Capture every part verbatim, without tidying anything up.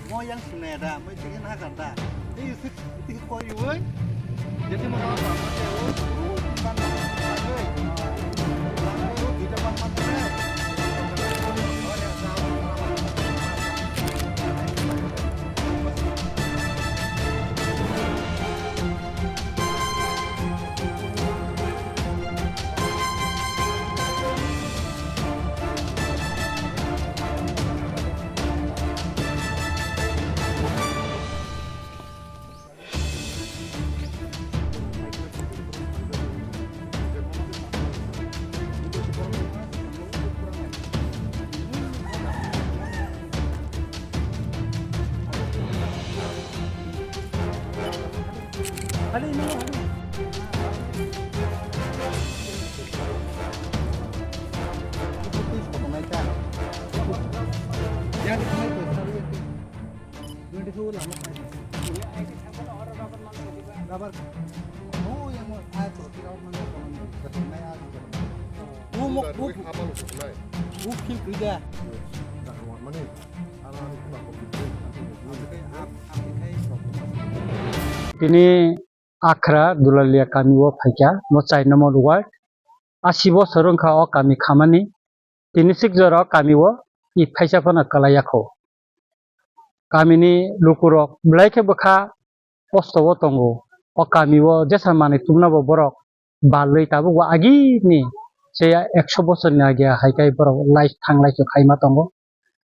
Mo yang sumaya da, mo tingin hakan da. Ini yusik, ini koi yui. Jadi mo na ba mo te o, ban ban ban ban ban ban ban ban ban ban. Tini Akhra Dulalia kami o phaikha, mo chai number ward. Asi bosor wngkha o kami khamani. Tini sik jora o kami o i phaisa phano kwlaiya kho. Kamini lukurok belai khe bwkha kosto o tongo. O kami o jesa manwi tubuna bo borok balwi tabuk bo agini se ekso bosorni age hai khe borok lai thanglai khe khaima tongo.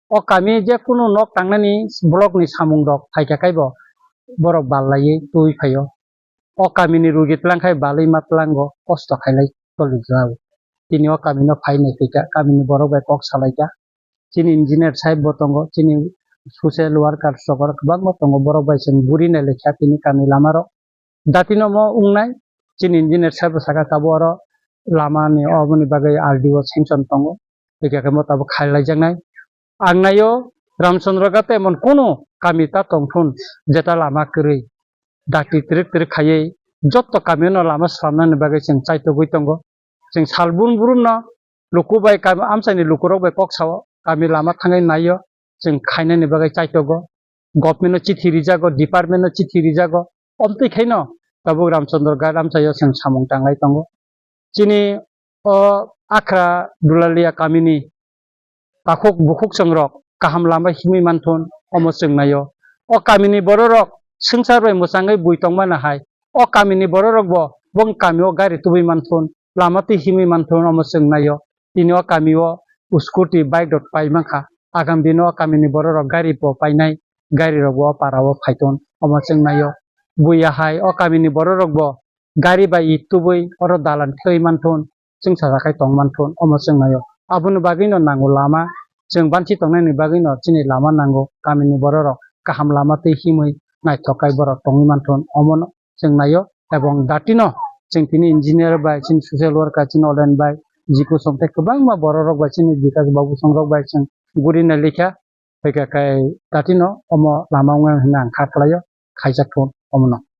O kami je kunu nok tangnani block ni samung rok phaikha khe bo borok bal laiwi twi phaio. O kamini rugi tlang khai balwi ma tlango, kosto khailai toli jao. Tini o kamino phai nai khaikha, kamini borok bai kok salaikha. Chini engineer sahib bo tongo, chini social worker sokor kwbangma tongo, borok bai chwng guri nai laikha tini kami lama rok. Datino mo wngnai, chini engineer sahib bo saka tabuk oro lama ni oboni bagwi R D O sanction tongo, hwnkhe khe mo tabuk khailaijaknai. Ang naio Ramchandra Ghat emon kunu kami ta tongthun jeta lama kwrwi. Dakti trik trik khaiwi jotto kamino lama slamnani bagwi chwng chaitogwi tongo. Chwng sal brum brumno luku bai kam-, amchaini lukurok bai kok sao, kami lama thangwi naio, chwng khainani bagwi chaitogo. Government-no chithi rijago, department-no chithi rijago, omtwi khaino tabuk Ramchandra Ghat amchaio chwng samung tanglai tongo. Chini o Akhra Dulalia kamini takhuk bukhuk chwngrok kaham lama himwi manthun, omo chwng naio. O kamini bororok swngchar bai mwchangwi bui tongmana hai, o kamini bororokbo bong kamio gari tubui manthun, lama twi himwi manthun, omo chwng naio. Tini o kamio scooty, bike rok pai mankha, agam dino o kamini bororok gari bo painai, gari rokbo o para o phaiton, omo chwng naio. Buya hai o kamini bororokbo gari bai i tubui oro dalan thwi manthun, chwng sajakhai tong manthun, omo chwng naio. Aboni bagwino nango lama, chwng banchi tongnani bagwino chini lama nango, kamini bororok kaham lama twi himwi naithok khai borok tongwi manthun, omono chwng naio. Ebong datino chwng tini engineer bai, chini social worker, chini Olen bai, Jiku Song tei kwbangma bororok bai, chini Bikas Babu Songrok bai chwng guri nai likha. Hwnkhe kai datino omo lama wngya hwnwi ang kha kwlaio, khaijak thung omono.